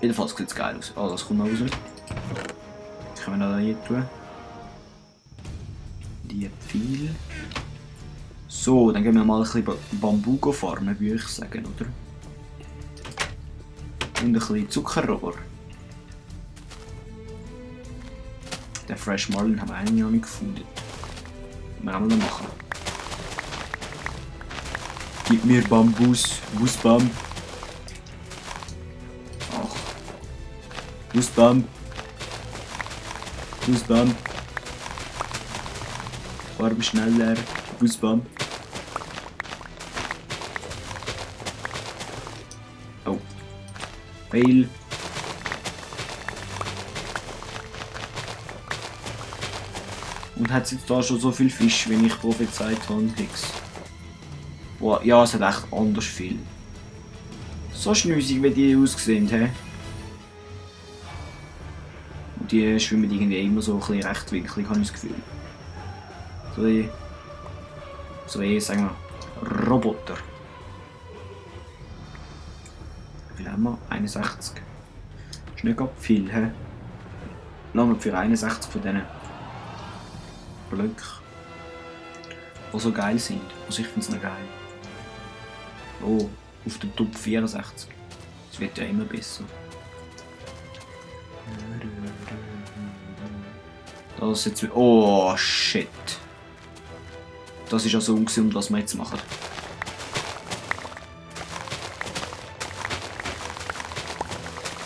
Jedenfalls sieht es geil aus. Oh, das kommt noch raus. Das können wir noch hier tun. Die Pfeile. So, dann gehen wir mal ein bisschen Bambu farmen, würde ich sagen, oder? Und ein bisschen Zuckerrohr. Den Fresh Marlin haben wir eigentlich noch nicht gefunden. Wir haben wir machen. Gib mir Bambus, Busbam. Ach. Busbam. Busbam. Farbe schneller. Busbam. Oh. Fail. Und hat es jetzt da schon so viel Fisch, wie ich prophezeit habe, Hicks? Wow, ja, es hat echt anders viel. So schnüsig, wie die aussehen, hä? Und die schwimmen irgendwie immer so ein bisschen rechtwinklig, habe ich das Gefühl. So wie, sagen wir, Roboter. Wie viel haben wir? 61. Ist nicht gerade viel, hä? Lange für 61 von diesen Blöcken. Die so geil sind. Also ich finde es noch geil. Oh, auf dem Top 64. Das wird ja immer besser. Das ist jetzt... Oh, shit. Das ist also ungesund, was wir jetzt machen.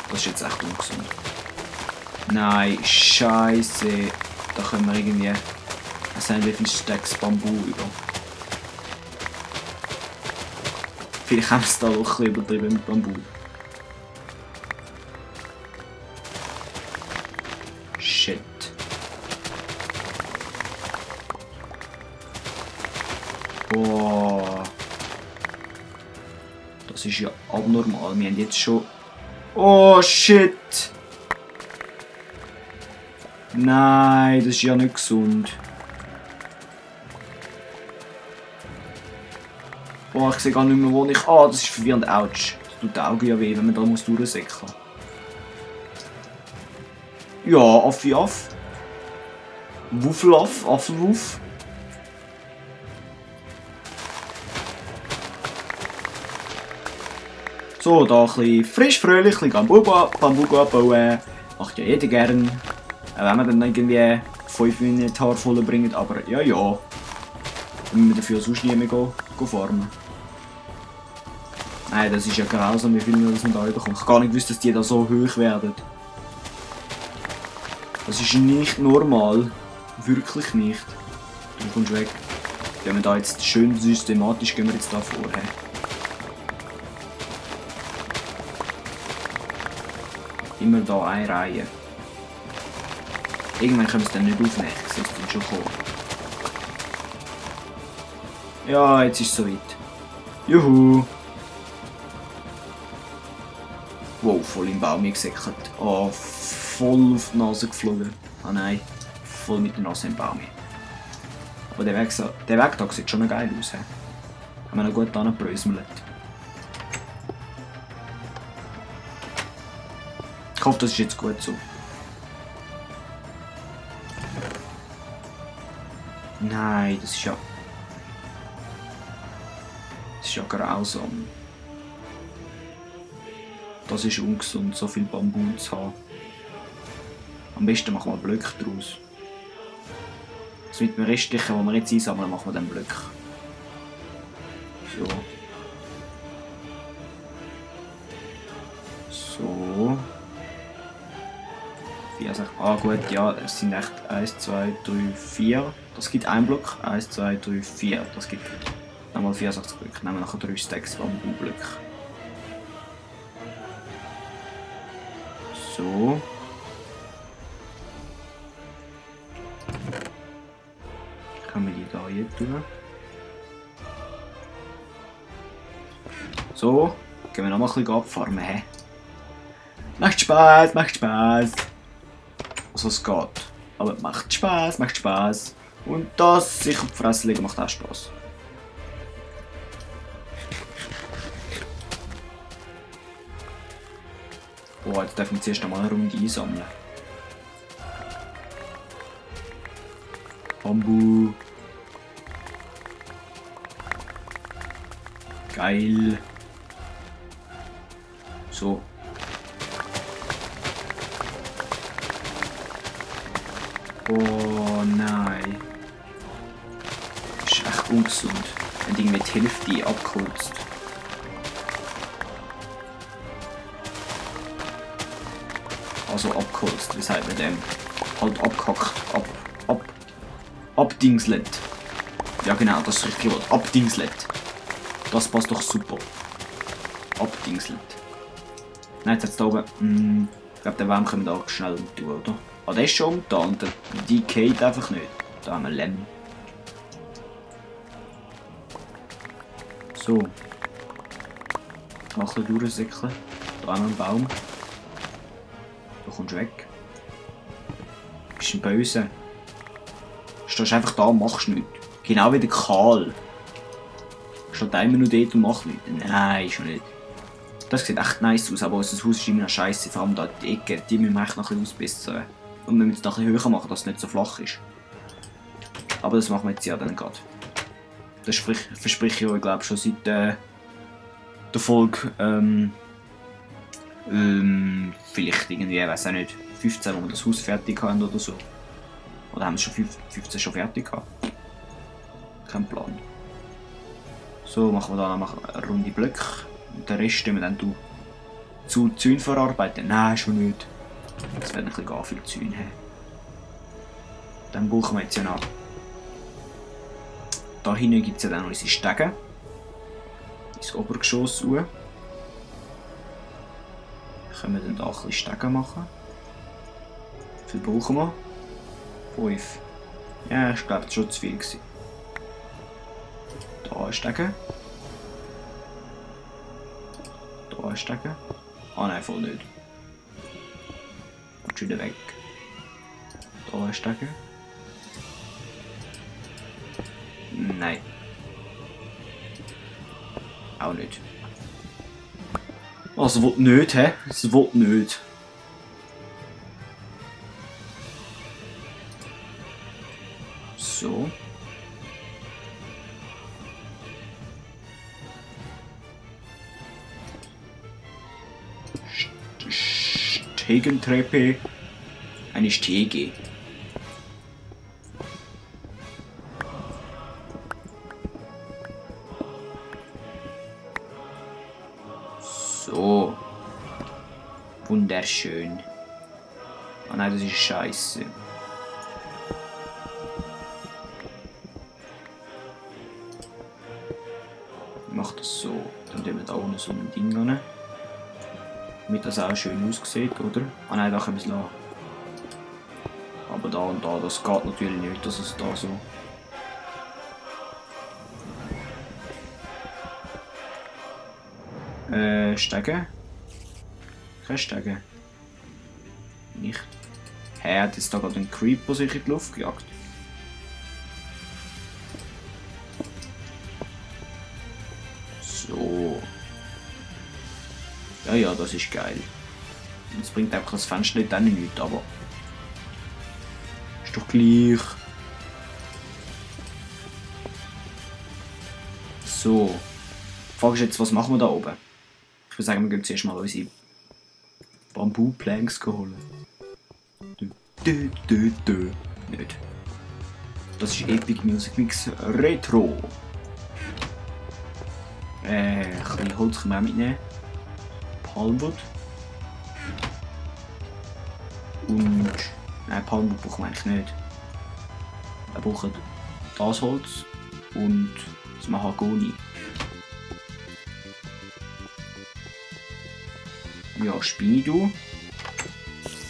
Das ist jetzt echt ungesund. Nein, scheiße. Da können wir irgendwie... Es sind wie viele Stacks Bambu über. Vielleicht haben wir es da auch ein bisschen übertrieben mit Bambu. Shit. Boah. Das ist ja abnormal. Wir haben jetzt schon... Oh shit. Nein, das ist ja nicht gesund. Boah, ich sehe gar nicht mehr, wo ich... Ah, das ist verwirrend. Autsch. Das tut die Augen ja weh, wenn man da muss durchsäckeln. Ja, Affi Aff. Wuffelaff, Affenwuff. So, da ein bisschen frisch, fröhlich, ein bisschen Bambu abbauen. Macht ja jeder gern. Wenn wir dann irgendwie 5 Inventar voll bringen, aber ja, ja. Wenn wir dafür sonst nie mehr gehen farmen. Nein, das ist ja grausam, wie viel wir das da bekommen. Ich habe gar nicht gewusst, dass die da so hoch werden. Das ist nicht normal. Wirklich nicht. Du kommst weg. Gehen wir da jetzt schön systematisch gehen wir jetzt da vor. He? Immer da eine Reihe. Irgendwann können wir es dann nicht aufnehmen, das ist dann schon kommen. Ja, jetzt ist es soweit. Juhu! Wow, voll im Baum gesäckelt. Oh, voll auf die Nase geflogen. Ah nein, voll mit der Nase im Baum. Aber der Weg da sieht schon noch geil aus. He? Haben wir noch gut angebröselt. Ich hoffe, das ist jetzt gut so. Nein, das ist ja... Das ist ja grausam. Das ist ungesund, so viel Bambu zu haben. Am besten machen wir Blöcke daraus. Das mit dem Restlichen, das wir jetzt einsammeln, machen wir dann Blöcke. So. So. 4, 6. Ah gut, ja, es sind echt 1, 2, 3, 4. Das gibt einen Block. 1, 2, 3, 4. Das gibt nochmal 64 Blöcke. Nehmen wir nachher 3 Stacks Bambu-Blöcke. So. Können wir die da hier tun? So. Gehen wir noch mal ein bisschen abfarmen. He? Macht Spaß, macht Spaß. Also es geht. Aber macht Spaß, macht Spaß. Und das sich auf die Fresse legen macht auch Spaß. Oh, jetzt dürfen wir zuerst einmal eine Runde einsammeln. Bambu. Geil. So. Oh nein. Das ist echt ungesund. Wenn du mit die Hälfte abgeholzt. Also abgeholzt, wie sagt man dem? Halt abgehackt. Abdingselt. Ja genau, das ist das richtige Wort. Abdingselt. Das passt doch super. Abdingselt. Nein, jetzt da oben. Ich glaube, den Wärm können wir da schnell tun, oder? Ah, der ist schon da und die geht einfach nicht. Da haben wir Lemm. So. Mal ein bisschen durchsäckeln. Da haben wir einen Baum. Da kommst du weg. Du bist ein Böse. Du stehst einfach da und machst nichts. Genau wie der Karl. Steht immer nur dort und macht nichts. Nein, schon nicht. Das sieht echt nice aus, aber unser Haus ist immer noch scheiße. Vor allem da die Ecke, die müssen wir echt noch ein bisschen ausbessern. Und wir müssen es noch ein bisschen höher machen, dass es nicht so flach ist. Aber das machen wir jetzt ja dann gerade. Das verspreche ich euch, glaube ich, schon seit der Folge. Vielleicht irgendwie, ich weiß auch nicht, 15, wo wir das Haus fertig haben oder so. Oder haben wir schon 15 schon fertig gehabt? Kein Plan. So, machen wir da noch eine Runde Blöcke. Und den Rest wir dann zu Zäune verarbeiten. Nein, schon nicht. Das wird ein bisschen gar viel Zäune haben. Dann brauchen wir jetzt ja noch. Da hinten gibt es ja dann noch unsere Stege. Ins Obergeschoss hoch. Können wir dann da ein bisschen Stege machen. Wie viel brauchen wir? 5. Ja, ich glaube, das war schon zu viel. Da ist Stege. Da ist Stege. Ah nein, voll nicht. Und schon wieder weg. Da ist Stege. Nein. Auch nicht. Also, es will nicht, hä? Es will nicht. So. Stegentreppe. Eine Stege. So. Wunderschön. Oh nein, das ist scheiße. Ich mache das so. Dann tun wir da unten so ein Ding rein. Damit das auch schön aussieht, oder? Ah nein, da können wir es lassen. Aber da und da, das geht natürlich nicht, dass es da so. Stege? Keine Stege. Nicht. Hä, hat jetzt da gerade ein Creeper sich in die Luft gejagt? So. Ja, ja, das ist geil. Das bringt einfach das Fenster nicht dann nichts, aber. Ist doch gleich. So. Die Frage ist jetzt, was machen wir da oben? Ich würde sagen, wir gehen zuerst mal unsere Bamboo-Planks holen. Nicht. Das ist Epic Music Mix Retro. Ein bisschen Holz können wir auch mitnehmen. Palmwood. Und. Nein, Palmwood brauchen wir eigentlich nicht. Wir brauchen das Holz und das Mahagoni. Ja, Spinni, du.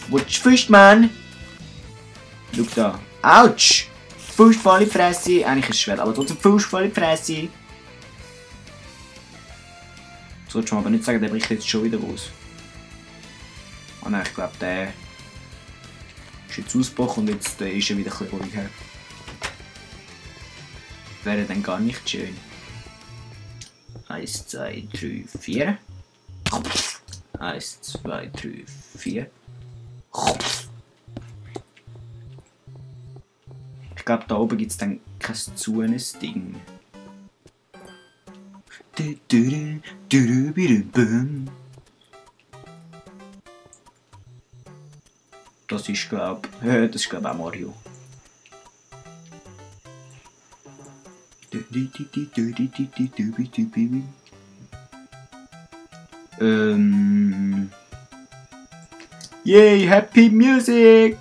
Wutsch, Fuß, Mann! Schau da. Autsch! Fuß voll in die Fresse. Eigentlich ist es schwer, aber trotzdem Fuß voll in die Fresse. Solltest du aber nicht sagen, der bricht jetzt schon wieder raus. Oh nein, ich glaube, der ist jetzt ausgebrochen und jetzt ist er wieder ein bisschen ruhig. Wäre dann gar nicht schön. 1, 2, 3, 4. 1, 2, 3, 4. Ich glaube, da oben gibt es dann kein zuenes Ding. Das ist glaube ich auch Mario. Yay, Happy Music!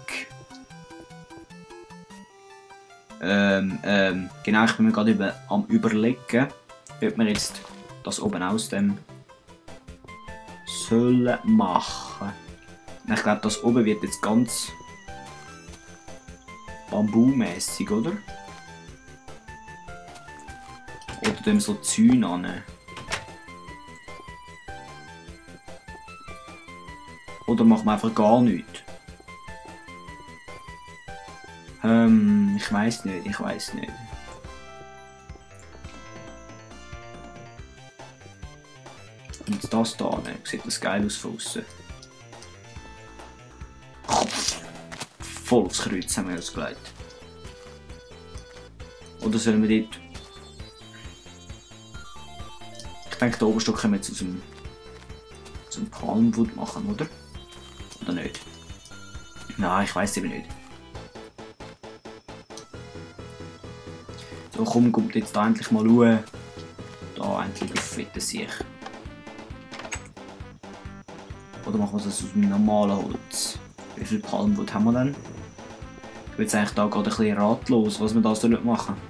Genau, ich bin mir gerade am überlegen, ob wir jetzt das oben aus dem sollen machen. Ich glaube, das oben wird jetzt ganz bambumäßig, oder? Oder dem so Zäune an. Oder machen wir einfach gar nichts? Ich weiß nicht. Und das da, ne? Sieht das geil aus von außen. Voll aufs Kreuz haben wir das gelegt. Oder sollen wir dort... Ich denke, den Oberstock können wir jetzt aus dem Palmwood machen, oder? Oder nicht? Nein, ich weiß eben nicht. So, komm, kommt jetzt da endlich mal schauen. Da endlich auf Wetten sich. Oder machen wir das aus dem normalen Holz? Wie viel Palmwood haben wir denn? Ich bin jetzt eigentlich da gerade ein bisschen ratlos, was wir da machen sollen.